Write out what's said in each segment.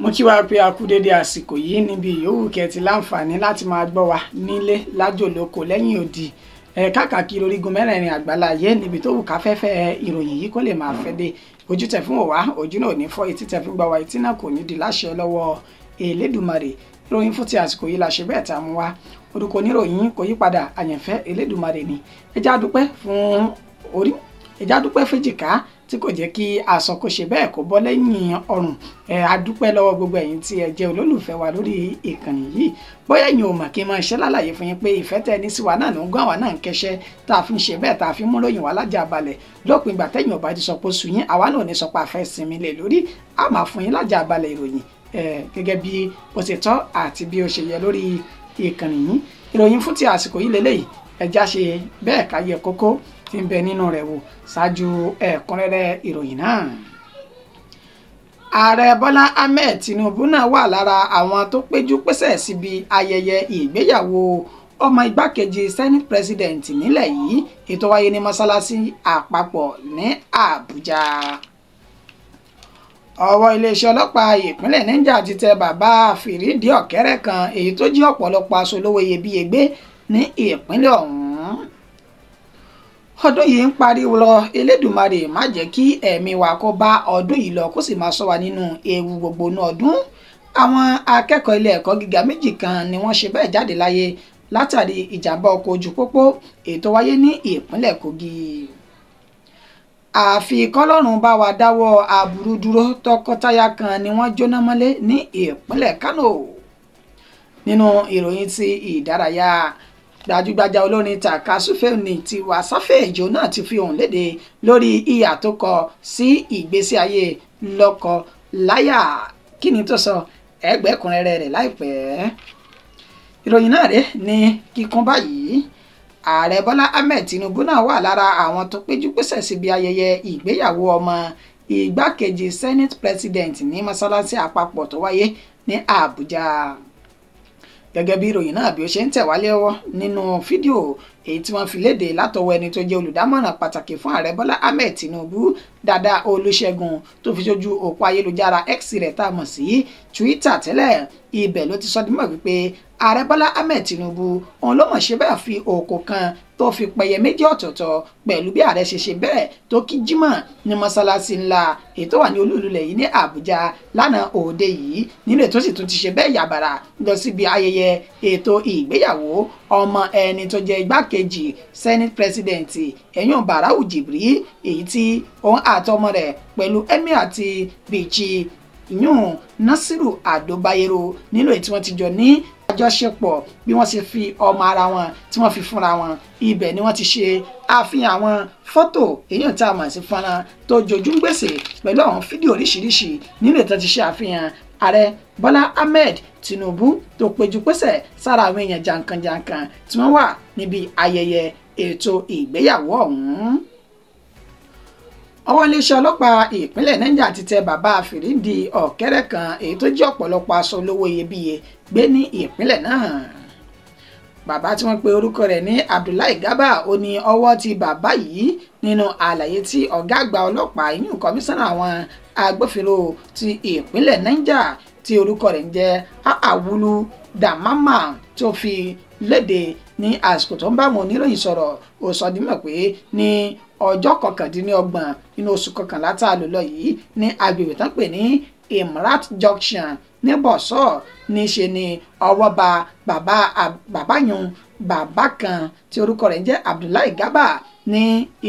Mo kí wa pé a kú dédé àsìkò yìí níbi ìyówù kẹ́ ti láǹfààní láti máa gbọ́ wa nílé lájò lóko lẹ́yìn odi káàkiri orígun mẹ́rẹ̀ẹ̀rin àgbáláyé níbi tó wù ká fẹ́fẹ́ ìròyìn yìí kó lè máa fẹ́ dé. Ojú tẹ̀ fún wá, ojú náà ò ní fọ́, etí tẹ̀ fún gbà wá, etí náà kò ní di láṣẹ lọ́wọ́ Elédùmarè. Ìròyìn fún ti àsìkò yìí la ṣe bẹ́ẹ̀ tá a mú wá. Orúkọ oníròyìn kò yípadà, àyànfẹ́ Elédùmarè ni. Ẹ já dúpẹ́ fún orí, ẹ já dúpẹ́ fèjìká tí kò jẹ́ kí aṣọ kó ṣe bẹ́ẹ̀ kó bọ́ lẹ́yìn ọrùn. A dúpẹ́ lọ́wọ́ gbogbo ẹ̀yin tí ẹ jẹ́ olólùfẹ́ wa lórí ìkànnì yìí. Bóyá ẹ̀yin ò mọ̀, kí n máa ṣe lálàyé fún yín pé ìfẹ́ tẹ́ ní sí wa náà ló ń gún àwa náà ń kẹ́ṣẹ́ tá a fi ń ṣe bẹ́ẹ̀ tá a fi ń mú ròyìn wá lájà balẹ̀. Lópin ìgbà tẹ́yin ò bá ti sọ pé sùn yín, àwa náà ò ní sọ pé a fẹ́ sinmi lé lórí. A máa fún yín lájà balẹ̀ ìròyìn gẹ́gẹ́ bí ó ṣe tọ́ àti bí ó ṣe yẹ lórí ìkànnì yìí. Ìròyìn fún ti àsìkò yìí lélẹ́yìí, ẹ já ṣe bẹ́ẹ̀ ká yẹ kókó tí ń bẹ nínú rẹ̀ wò ṣáájú ẹ̀kúnrẹ́rẹ́ ìròyìn náà. Ààrẹ Bọ́lá Ahmed Tinubu náà wà lára àwọn tó péjú pésẹ̀ síbi ayẹyẹ ìgbéyàwó ọmọ igbákejì Senate President nílẹ̀ yìí, ètò wáyé ní mọ́sálásí àpapọ̀ ní Àbújá. Ọwọ́ iléeṣẹ́ ọlọ́pàá ìpínlẹ̀ Niger ti tẹ bàbá fìrídìí ọ̀kẹ́rẹ́ kan èyí tó jí ọ̀pọ̀lọpọ̀ aṣọ olówó iyebíye gbé ní ìpínlẹ̀ ọ̀hún. Ọdún yìí ń parí lọ, Elédùmarè má jẹ́ kí ẹ̀mí wa kó bá ọdún yìí lọ kó sì máa ṣọ́ wa nínú ewu gbogbo inú ọdún. Àwọn akẹ́kọ̀ọ́ ilé ẹ̀kọ́ gíga méjì kan ni wọ́n ṣe bẹ́ẹ̀ jáde láyé látàrí ìjàmbá ọkọ̀ ojú pópó èyí tó wáyé ní ìpínlẹ̀ Kogi. Àfi kọ́lọ́run bá wa dáwọ́ aburú dúró, tọkọtaya kan ni wọ́n jóná mọ́lé ní ìpínlẹ̀ Kánò. Nínú ìròyìn ti ìdárayá, gbajúgbajà olórin tàkasúfèé ní Tiwa Savage náà ti fi ohùn léde lórí ìhà tó kọ sí ìgbésí ayé lọ́kọ láyà. Kí ni tó sọ? Ẹgbẹ́kùnrẹ́rẹ́ rẹ̀ láìpẹ́. Ìròyìn náà rèé ní kíkún báyìí. Ààrẹ Bọ́lá Ahmed Tinubu náà wà lára àwọn tó péjú pésẹ̀ síbi ayẹyẹ ìgbéyàwó ọmọ igbákejì Senate President ní mọ́sálásí àpapọ̀ tó wáyé ní Àbújá. Gẹ́gẹ́ bí ìròyìn náà bí ó ṣe ń tẹ̀ wá lọ́wọ́ nínú fídíò èyí tí wọ́n fi léde látọwọ́ ẹni tó jẹ́ olùdámọ̀ràn pàtàkì fún ààrẹ Bọ́lá Ahmed Tinubu, Dada Olúṣẹ́gun, tó fi sójú òpó ayélujára X rẹ̀ tá a mọ̀ sí Twitter tẹ́lẹ̀. Ibẹ̀ ló ti sọ dímọ̀ wípé ààrẹ Bọ́lá Ahmed Tinubu òun ló mọ̀ ṣe bẹ́ẹ̀ fi òkò kan tó fi pẹyẹ méjì ọ̀tọ̀ọ̀tọ̀ pẹ̀lú bí ààrẹ ṣe ṣe bẹ́ẹ̀ tó kí jímọ̀ ní mọ́sálásí ńlá èyí tó wà ní olúùlú-ilẹ̀ yìí ní Àbújá lánàá òde yìí, nínú ètò sì tún ti ṣe bẹ́ẹ̀ yàbàrà lọ síbi ayẹyẹ ètò ìgbéyàwó ọmọ ẹni tó jẹ́ igbákejì Senate President ẹ̀yùn Barau Jibri, èyí tí òun àtọmọ rẹ̀ pẹ̀lú emir àti Bichi ìyún Nasiru Ado Bayero nínú èyí tí wọ́n ti jọ ní àjọṣepọ̀ bí wọ́n ṣe fi ọmọ ara wọn tí wọ́n fi fúnra wọn. Ibẹ̀ ni wọ́n ti ṣe àfihàn àwọn fọ́tò èyí tí a mọ̀ sí fọ́nrán tó jojú ń gbèsè pẹ̀lú àwọn fídíò oríṣiríṣi nínú ètò ti ṣe àfihàn ààrẹ Bọ́lá Ahmed Tinubu tó péjú pésẹ̀ sára àwọn èèyàn jàǹkànjàǹkàn tí wọ́n wà níbi ayẹyẹ ètò ìgbéyàwó ọ̀hún. Ọwọ́ iléeṣẹ́ ọlọ́pàá ìpínlẹ̀ Niger ti tẹ bàbá fìrídìí ọ̀kẹ́rẹ́ kan èyí tó jí ọ̀pọ̀lọpọ̀ aṣọ olówó iyebíye gbé ní ìpínlẹ̀ náà. Bàbá tí wọ́n pe orúkọ rẹ̀ ní Abdullahi Garba ó ní ọwọ́ ti bàbá yìí nínú àlàyé tí ọ̀gá àgbà ọlọ́pàá ìyún kọmíṣánná àwọn agbófinró ti ìpínlẹ̀ Niger tí orúkọ rẹ̀ ń jẹ́ Awulu Damama tó fi léde ní àsìkò tó ń bá àwọn oníròyìn sọ̀rọ̀. Ó sọ dímọ̀ pé ní ọjọ́ 29 nínú oṣù kọkànlá tá a lò lọ yìí ní agbègbè tán pè ní Imrat Junction ní Bọ̀sọ̀ níṣe ni ọwọ́ ba bàbá yun bàbá kan tí orúkọ rẹ̀ ń jẹ́ Abdullahi Garba ní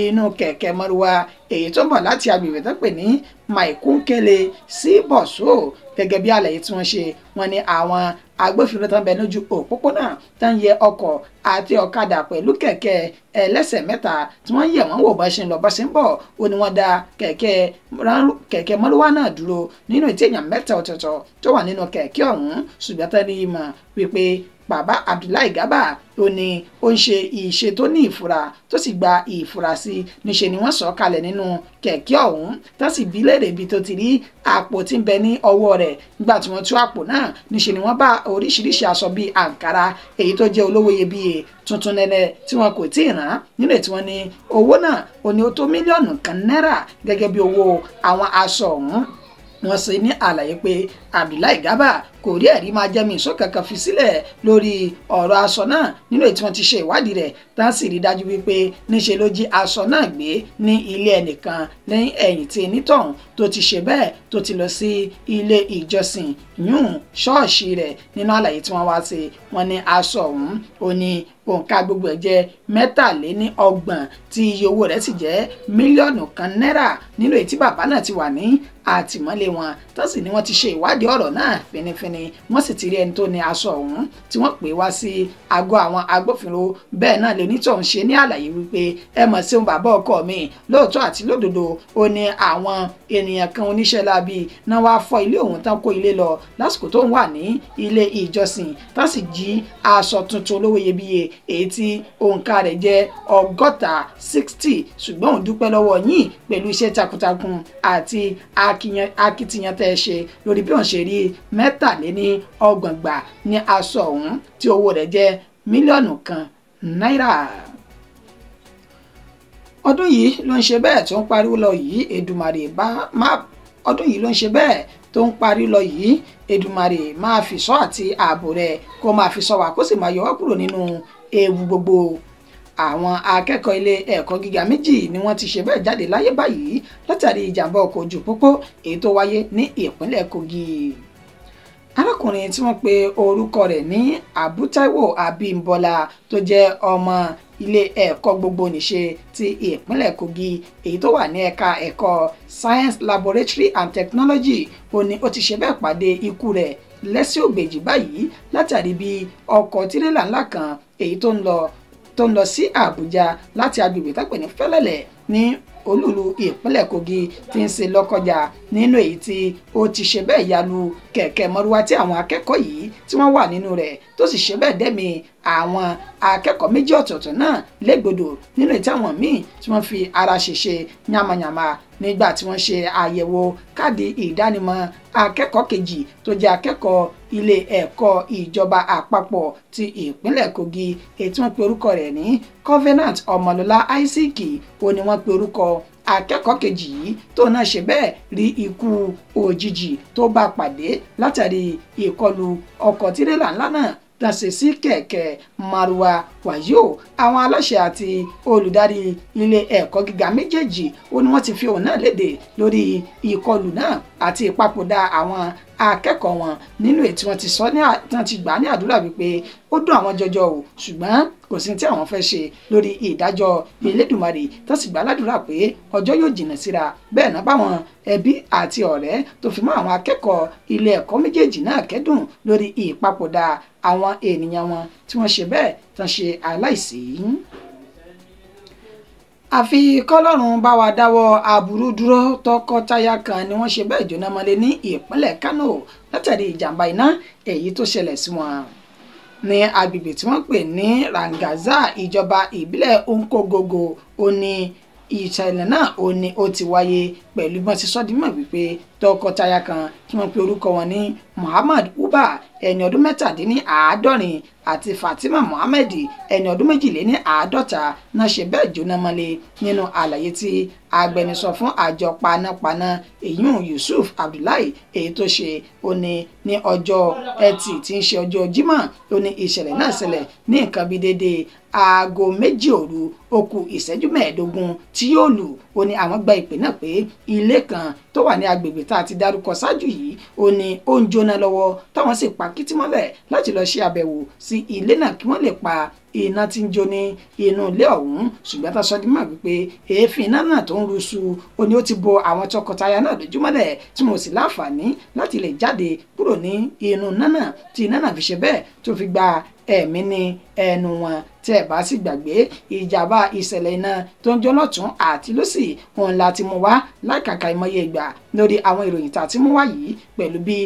inú kẹ̀kẹ́ mọ́rúwá èyí tó ń bọ̀ láti agbègbè tó pè ní Maikunkele sí Bọ̀sọ̀. Gẹ́gẹ́ bí àlàyé tí wọ́n ṣe, wọ́n ní àwọn agbófinró tó ń bẹ lójú òpópónà tó ń yẹ ọkọ̀ àti ọ̀kadà pẹ̀lú kẹ̀kẹ́ ẹlẹ́sẹ̀ mẹ́ta tí wọ́n yẹ̀ wọ́n wò bá ṣe ń lọ bá ṣe ń bọ̀, ó ní wọ́n dá kẹ̀kẹ́ mọ́rúwá náà dúró nínú ìtí èèyàn mẹ́ta ọ̀tọ̀ọ̀tọ̀ tó wà nínú kẹ̀kẹ́ ọ̀hún. Ṣùgbọ́n tẹ́lẹ̀ ìmọ̀ wípé bàbá Abdullahi Garba ó ní ó ń ṣe ìṣe tó ní ìfura tó sì gba ìfurasí, níṣe ni wọ́n sọ kalẹ̀ nínú kẹ̀kẹ́ ọ̀hún tó sì bi léèrè ibi tó ti rí àpò tí ń bẹ ní ọwọ́ rẹ̀. Nígbà tí wọ́n tú àpò náà, níṣe ni wọ́n bá oríṣiríṣi aṣọ bíi àǹkárá èyí tó jẹ́ olówó iyebíye tuntun nẹ́nẹ́ tí wọn kò tí ì rán nínú ètò wọn ní owó náà ó ní ó tó mílíọ̀nù kan náírà gẹ́gẹ́ bí owó àwọn aṣọ ọ̀hún. Wọ́n ṣe ní àlàyé pé Abdullahi Garba kò rí ẹ̀rí máa jẹ́mi ìṣó kankan fi sílẹ̀ lórí ọ̀rọ̀ aṣọ náà nínú èyí tí wọ́n ti ṣe ìwádìí rẹ̀, tán sì rí dájú wípé níṣe ló jí aṣọ náà gbé ní ilé ẹnìkan lẹ́yìn ẹ̀yìn tí onítọ̀hún tó ti ṣe bẹ́ẹ̀ tó ti lọ sí ilé ìjọsìn yún ṣọ́ọ̀ṣì rẹ̀. Nínú àlàyé tí wọ́n wá ṣe, wọ́n ní aṣọ ọ̀hún ó ní òǹkà gbogbo ẹ̀ jẹ́ 33 tí iye owó rẹ̀ sì jẹ́ 1 mílíọ̀nù náírà, nínú èyí tí bàbá náà ti wà ní àtìmọ́lé wọn, tó sì ní wọ́n ti ṣe ìwádìí ọ̀rọ̀ náà fínífíní, wọ́n sì ti rí ẹni tó ní aṣọ ọ̀hún tí wọ́n pè wá sí àgọ́ àwọn agbófinró. Bẹ́ẹ̀ náà lónítọ̀hún ṣe ní àlàyé wípé ẹ mọ̀ sí òun bàbá ọkọ mi lóòótọ́ àti lódodo, ó ní àwọn ènìyàn kan oníṣẹ́ láabi náà wá fọ́ ilé òun tán kó ilé lọ lásìkò tó ń wà ní ilé ìjọsìn, tán sì jí aṣọ tuntun olówó iyebíye èyí tí òǹkà rẹ̀ jẹ́ 60, 60, ṣùgbọ́n òun dúpẹ́ lọ́wọ́ yín pẹ̀lú iṣẹ́ takuntakun àti akitiyan tẹ́ ẹ ṣe lórí bí òun ṣe rí 33 gbà ní aṣọ ọ̀hún tí owó rẹ̀ jẹ́ 1 mílíọ̀nù náírà. Ọdún yìí ló ń ṣe bẹ́ẹ̀ tó ń pariwo lọ yìí, Èdùmàrè bá má ọdún yìí ló ń ṣe bẹ́ẹ̀ tó ń parí lọ yìí, Èdùmàrè máa fi ṣọ́ àti ààbò rẹ̀ kó máa fi ṣọ́ wa, kó sì máa yọ wá kúrò nínú ewu gbogbo. Àwọn akẹ́kọ̀ọ́ ilé ẹ̀kọ́ gíga méjì ni wọ́n ti ṣe bẹ́ẹ̀ jáde láyé báyìí látàrí ìjàmbá ọkọ̀ ojú pópó èyí tó wáyé ní ìpínlẹ̀ Kogi. Arákùnrin tí wọ́n pe orúkọ rẹ̀ ní Abu Taiwo Abímbọ́lá, tó jẹ́ ọmọ ilé ẹ̀kọ́ gbogbonìṣe ti ìpínlẹ̀ Kogi èyí tó wà ní ẹ̀ka ẹ̀kọ́ Science Laboratory and Technology, ó ní ó ti ṣe bẹ́ẹ̀ pàdé ikú rẹ̀ lẹ́sẹ̀ ògbèjì báyìí látàrí bí ọkọ̀ tirẹ́là ńlá kan èyí tó ń lọ sí Àbújá láti agbègbè tá pè ní Fẹ́lẹ́lẹ̀ ní olúùlú ìpínlẹ̀ Kogi tí ń ṣe Lọ́kọjà, nínú èyí tí ó ti ṣe bẹ́ẹ̀ yalu kẹ̀kẹ́ mọ́rúwá tí àwọn akẹ́kọ̀ọ́ yìí tí wọ́n wà nínú rẹ̀, tó sì ṣe bẹ́ẹ̀ dẹ́mi àwọn akẹ́kọ̀ọ́ méjì ọ̀tọ̀ọ̀tọ̀ náà légbodò, nínú èyí tí àwọn míì tí wọ́n fi ara ṣèṣe yamayama. Nígbà tí wọ́n ṣe àyẹ̀wò káàdì ìdánimọ̀ akẹ́kọ̀ọ́ kejì tó jẹ́ akẹ́kọ̀ọ́ ilé ẹ̀kọ́ ìjọba àpapọ̀ ti ìpínlẹ̀ Kogi èyí tí wọ́n pe orúkọ rẹ̀ ní Covenant Ọmọlọ́lá Isaac, ó ní wọ́n pe orúkọ akẹ́kọ̀ọ́ kejì yìí tó náà ṣe bẹ́ẹ̀ rí ikú òjijì tó bá pàdé látàrí ìkọlù ọkọ̀ tirẹ́là ńlá náà tàṣe sí kẹ̀kẹ́ márúwá. Wàyó, àwọn aláṣẹ àti olùdarí ilé ẹ̀kọ́ gíga méjèèjì ó ní wọ́n ti fi òun náà léde lórí ìkọlù náà àti ìpapòdà àwọn akẹ́kọ̀ọ́ wọn, nínú èyí tí wọ́n ti sọ ní tí wọ́n ti gbà ní àdúrà wípé ó dùn àwọn jọjọ o, ṣùgbọ́n kò sí tí àwọn fẹ́ ṣe lórí ìdájọ́ Elédùmarè, tó sì gbà ládùúrà pé ọjọ́ yóò jìnnà síra. Bẹ́ẹ̀ náà báwọn ẹbí àti ọ̀rẹ́ tó fi mọ́ àwọn akẹ́kọ̀ọ́ ilé ẹ̀kọ́ méjèèjì náà kẹ́dùn lórí ìpapòdà àwọn ènìyàn wọn tí wọ́n ṣe bẹ́ẹ̀ tán ṣe aláìsí. Àfi kọ́lọ́run bá wa dáwọ́ aburú dúró. Tọkọtaya kan ni wọ́n ṣe bẹ́ẹ̀ jóná mọ́lé ní ìpínlẹ̀ Kánò látàrí ìjàmbá iná èyí tó ṣẹlẹ̀ sí wọn ní agbègbè tí wọ́n pè ní Rangaza, ìjọba ìbílẹ̀ Nkogogo. Ó ní ìṣẹ̀lẹ̀ náà ó ní ó ti wáyé pẹ̀lú bí wọ́n ti sọ di mímọ̀ wípé tọkọtaya kan tí wọ́n pe orúkọ wọn ní Muhammad Uba, ẹni ọdún 77, àti Fatima Muhammed, ẹni ọdún 52 náà ṣe bẹ́ẹ̀ jóná mọ́lé. Nínú àlàyé tí agbẹnusọ fún àjọ panápaná èyún Yusuf Abdullahi èyí tó ṣe, ó ní ní ọjọ́ Ẹtì tí ń ṣe ọjọ́ Jímọ̀, ó ní ìṣẹ̀lẹ̀ náà ṣẹlẹ̀ ní nǹkan bíi déédéé aago 2 òru ó kù ìṣẹ́jú 15 tí yóò lù. Ó ní àwọn gba ìpè náà pé ilé kan tó wà ní agbègbè tá a ti dárúkọ ṣáájú yìí, ó ní ó ń jóná lọ́wọ́, táwọn sì pa kítí mọ́lẹ̀ láti lọ ṣe àbẹ̀wò sí ilé náà kí wọ́n lè pa iná tí ń jó ní inú ilé ọ̀hún. Ṣùgbọ́n tá a sọ di mọ̀ wípé èéfín iná náà tó ń ruṣu, ó ní ó ti bo àwọn tọkọtaya náà lójúmọ́lẹ̀, tí mo sì láǹfààní láti lè jáde kúrò ní inú iná náà tí iná náà fi ṣe bẹ́ẹ̀ tó fi gba ẹ̀mí ní ẹnu wọn. Tí ẹ bá sì gbàgbé, ìjàmbá ìṣẹ̀lẹ̀ iná tó ń jó lọ́tún àti lósì òun la ti mú wá láìkàkà ìmọye ìgbà lórí àwọn ìròyìn tá a ti mú wá yìí, pẹ̀lú bí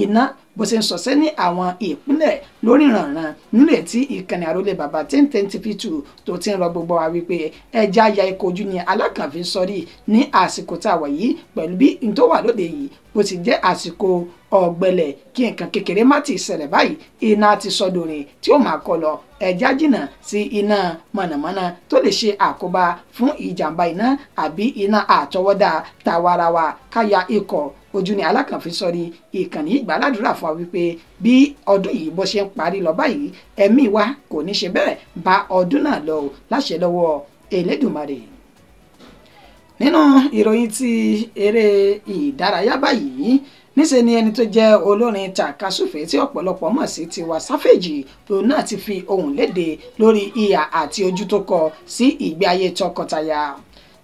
iná bó ṣe ń ṣọṣẹ́ ní àwọn ìpínlẹ̀ lóríranran, nílẹ̀ tí ìkànnì àròlé bàbá 1010 TV2 tó ti ń rọ gbogbo wa wípé ẹja ya ikọ̀ ojú ni alákànfin sọrí ní àsìkò tá a wà yìí, pẹ̀lú bí n tó wà lóde yìí bó ti jẹ́ àsìkò ọ̀gbẹlẹ̀, kí nǹkan kékeré má ti ṣẹlẹ̀ báyìí, iná ti sọdọ̀rìn tí ó máa kọ lọ. Ẹja jìnnà sí iná mọ̀nàmọ́ná tó lè ṣe àkóbá fún ìjàmbá iná àbí iná àtọwọ́dá tàwarawa káyà ikọ̀. Ojú ni alákànfin sọrí. Ìkànnì ìgbàládùra fún wa wípé bí ọdún yìí bó ṣe ń parí lọ báyìí, ẹ̀mí wa kò ní ṣe bẹ́ẹ̀ bá ọdún náà lọ láṣẹ lọ́wọ́ Elédùmarè. Nínú ìròyìn ti eré ìdárayá báyìí, níṣe ni ẹni tó jẹ́ olórin tàkasúfè tí ọ̀pọ̀lọpọ̀ mọ̀ sí Tiwa Savage òun náà ti fi ohùn léde lórí ìhà àti ojú tó kọ sí ìgbé ayé tọkọtaya.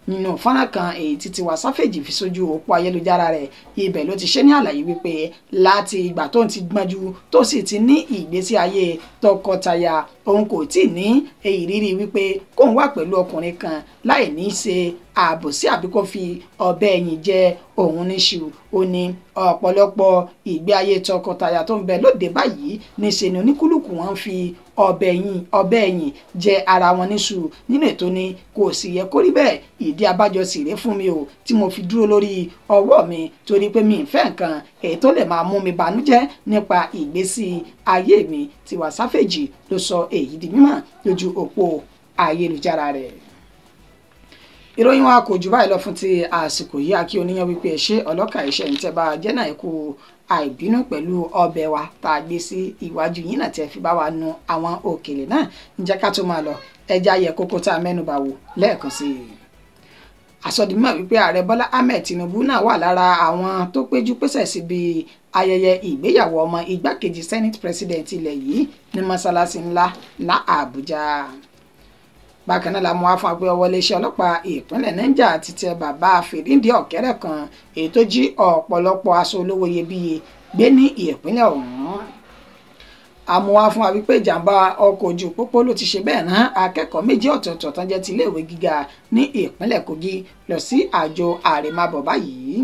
Nínú fọ́nrán kan èyí tí Tiwa Savage fi sójú òpó ayélujára rẹ̀, ibẹ̀ ló ti ṣe ní àlàyé wípé láti ìgbà tó ń ti gbọ́njú tó sì ti ní ìgbésí ayé tọkọtaya, òun kò tí ì ní ìrírí wípé kóun wà pẹ̀lú ọkùnrin kan láì ní í ṣe àbòsí àbí kó fi ọ̀bẹ ẹ̀yìn jẹ òun níṣu. Ó ní ọ̀pọ̀lọpọ̀ ìgbé ayé tọkọtaya tó ń bẹ lóde báyìí níṣe ni oníkúlùkù wọn ń fi ọ̀bẹ ẹ̀yìn jẹ ara wọn níṣu. Nínú ètò ni kò sì yẹ kó rí bẹ́ẹ̀. Ìdí abájọ sì rèé fún mi o tí mo fi dúró lórí ọwọ́ mi, torí pé mi ì fẹ́ nǹkan èyí tó lè máa mú mi banújẹ́ nípa ìgbésí ayé mi. Tiwa Savage ló sọ èyí di mímọ̀ lójú òpó ayélujára rẹ̀. Ìròyìn wa kò jù báyìí lọ fún ti àsìkò yìí. Akí oníyan wípé ẹ ṣé ọlọ́kà iṣẹ́ ń tẹ́ bá jẹ́ náà kú àìbínú pẹ̀lú ọbẹ̀ wa tá a gbé sí iwájú yín náà tẹ́ fi bá wa nu àwọn òkèlè náà. Ǹjẹ́ ká tó máa lọ, ẹja yẹ kókó tá a mẹ́nubà wò lẹ́ẹ̀kan sí i. Àsọdìmọ̀ wípé ààrẹ Bọ́lá Ahmed Tinubu náà wà lára àwọn tó péjú pésẹ̀ síbi ayẹyẹ ìgbéyàwó ọmọ igbákejì Senate President ilẹ̀ yìí ní mọ́sálásí ńlá lá Àbújá. Bákan náà la mú wá fún apẹ́ ọwọ́ iléeṣẹ́ ọlọ́pàá ìpínlẹ̀ Niger ti tẹ bàbá fèrèǹdì ọ̀kẹ́rẹ́ kan èyí tó jí ọ̀pọ̀lọpọ̀ aṣọ olówó iyebíye gbé ní ìpínlẹ̀ ọ̀hún. Àmúwá fún wa wípé ìjàmbá ọkọ̀ ojú pópó ló ti ṣe bẹ́ẹ̀ rán akẹ́kọ̀ọ́ méjì ọ̀tọ̀ọ̀tọ̀ tán jẹ́ ti iléèwé gíga ní ìpínlẹ̀ Kogi lọ sí àjò àrèmábọ̀ báyìí.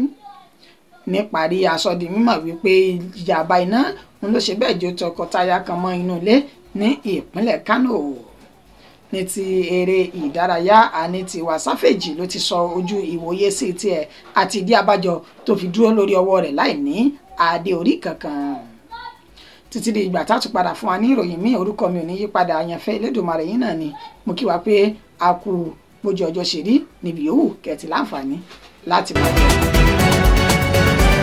Níparí, aṣọ di mímọ̀ wípé ìjàmbá iná ń ló ṣe bẹ́ẹ̀ jó tọkọtaya kan mọ́ inú ilé ní ìpínlẹ̀ Kano. Ní ti eré ìdárayá, àní Tiwa Savage ló ti sọ ojú ìwòye sí tiẹ̀ àti ìdí abájọ tó fi dúró lórí ọwọ́ rẹ̀ láì ní adé orí kankan. Títí di ìgbà tá a tún padà fún wa ní ìròyìn míì, orúkọ mi ò ní yípadà, àyànfẹ́ Elédùmarè yín náà ni mo kí wa pé a kú bójú ọjọ́ ṣe rí níbi yòówù kẹ́ẹ̀tì láǹfààní láti máa jẹ́.